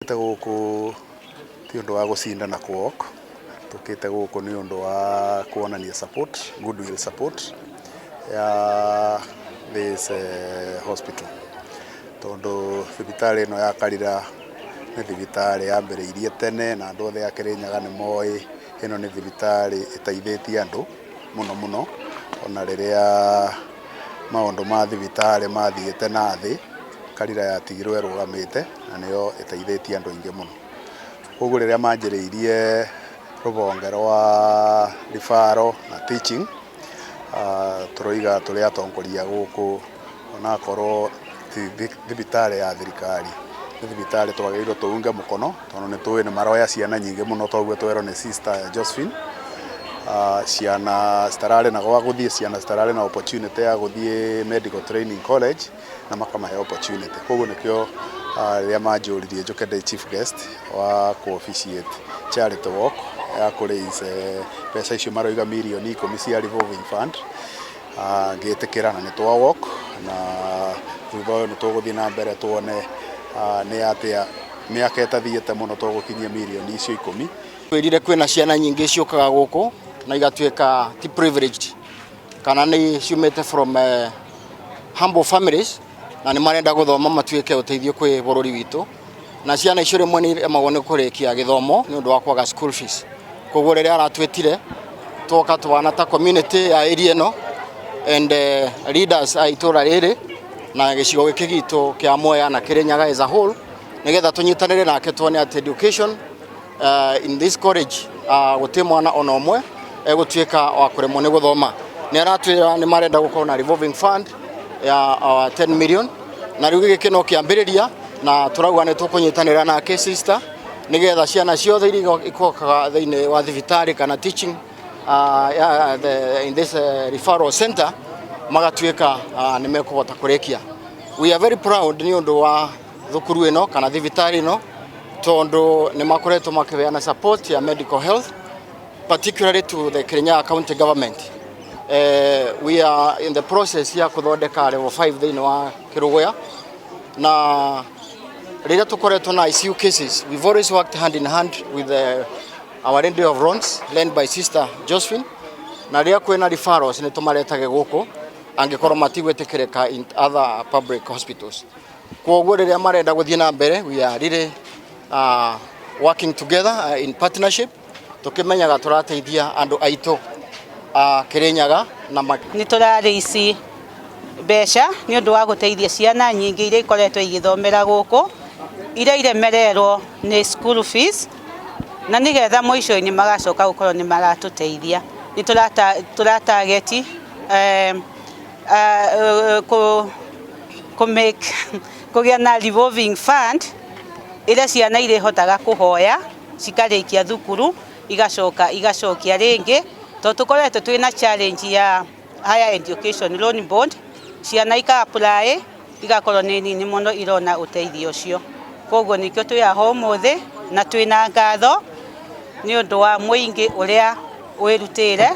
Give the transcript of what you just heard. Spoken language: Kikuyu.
Tũkĩte gũkũ ti ũndũ wa gũcindana kũ walk, tũkĩte gũkũ nĩ ũndũ wa kuonania support, goodwill support ya this hospital. Tondũ thibitarĩ ĩno ya Karira nĩ thibitarĩ yambĩrĩirie tene na andũ othe a Kĩrĩnyaga nĩ moĩ ĩno nĩ thibitarĩ ĩteithĩtie andũ mũno mũno, ona rĩrĩa maũndũ ma thibitarĩ mathiĩte na thĩ, Karira yatigirwo ĩrũgamĩte na nĩyo ĩteithĩtie andũ aingĩ mũno. Koguo rĩrĩa manjĩrĩirie rũhonge rwa referral na teaching, tũroiga tũrĩ atongoria gũkũ onakorwo ti thibitarĩ ya thirikari, nĩ thibitarĩ twagĩrĩirwo tũunge mũkono tondũ nĩ tũĩ nĩ maroya ciana nyingĩ mũno toguo twerwo nĩ Sister Josephine. Ciana citararĩ na gwa gũthiĩ, ciana citararĩ na opportunity ya gũthiĩ medical training college na makamahe opportunity. Koguo nĩkĩo rĩrĩa manjũririe njũke ndĩ chief guest wa kũ officiate charity walk ya kũ raise mbeca icio maroiga mirioni 10 cia revolving fund, ngĩtĩkĩra na nĩ twa walk, na thutha ũyũ nĩ tũgũthiĩ na mbere tuone nĩ atĩa mĩaka ĩtathiĩte mũno tũgũkinyia mirioni icio 10. Twĩrire kwĩna ciana nyingĩ ciũkaga gũkũ na igatuĩka ti privileged kana nĩ ciumĩte from humble families na nĩ marenda gũthoma matuĩke ũteithio kwĩ bũrũri witũ, na ciana icio rĩmwe nĩ iremagwo nĩ kũrĩkia gĩthomo nĩ ũndũ wa kwaga school fees. Koguo rĩrĩa aratwĩtire twoka twana ta community ya area ĩno and leaders a itũra rĩrĩ na gĩcigo gĩkĩ gitũ kĩa Mwea na Kĩrĩnyaga as a whole, nĩgetha tũnyitanĩre nake tuone atĩ education in this college gũtirĩ mwana ona ũmwe egũtuĩka wa kũremwo nĩ gũthoma. Nĩ aratwĩra nĩ marenda gũkorwo na revolving fund ya 10 million, na rĩu gĩkĩ no kĩambĩrĩria, na tũrauga nĩ tũkũnyitanĩra nake sister nĩgetha ciana ciothe iria ikokaga thĩinĩ wa thibitarĩ kana teaching in this referral center magatuĩka nĩ mekũhota kũrĩkia. We are very proud nĩ ũndũ wa thukuru ĩno kana thibitarĩ ĩno, tondũ nĩ makoretwo makĩheana support ya medical health, particularly to the Kirinyaga County government. We are in the process ya kũthondeka level 5 thĩinĩ wa Kĩrũgũya, na rĩrĩa tũkoretwo na ICU cases, we've always worked hand in hand with Our Lady of Lourdes led by Sister Josephine, na rĩrĩa kwĩna referrals nĩ tũmaretage gũkũ angĩkorwo matigwĩtĩkĩrĩka in other public hospitals. Koguo rĩrĩa marenda gũthiĩ na mbere, we are really working together in partnership, tũkĩmenyaga tũrateithia andũ aitũ Kĩrĩnyaga na Nĩ tũrarĩici mbeca nĩ ũndũ wa gũteithia ciana nyingĩ iria ikoretwo igĩthomera gũkũ, iria iremererwo nĩ school fees, na nĩgetha mũico-inĩ magacoka gũkorwo nĩ maratũteithia. Nĩ tũratageti kũ make kũgĩa na revolving fund ĩrĩa ciana irĩhotaga kũhoya cikarĩkia thukuru, igacoka igacokia rĩngĩ, tondũ tũkoretwo twĩna challenge ya Higher Education Loan Board, ciana ika apply igakorwo nĩ nini mũno irona ũteithio ũcio. Koguo nĩkĩo twĩ haha ũmũthĩ, na twĩna ngatho nĩ ũndũ wa mũingĩ ũrĩa wĩrutĩire.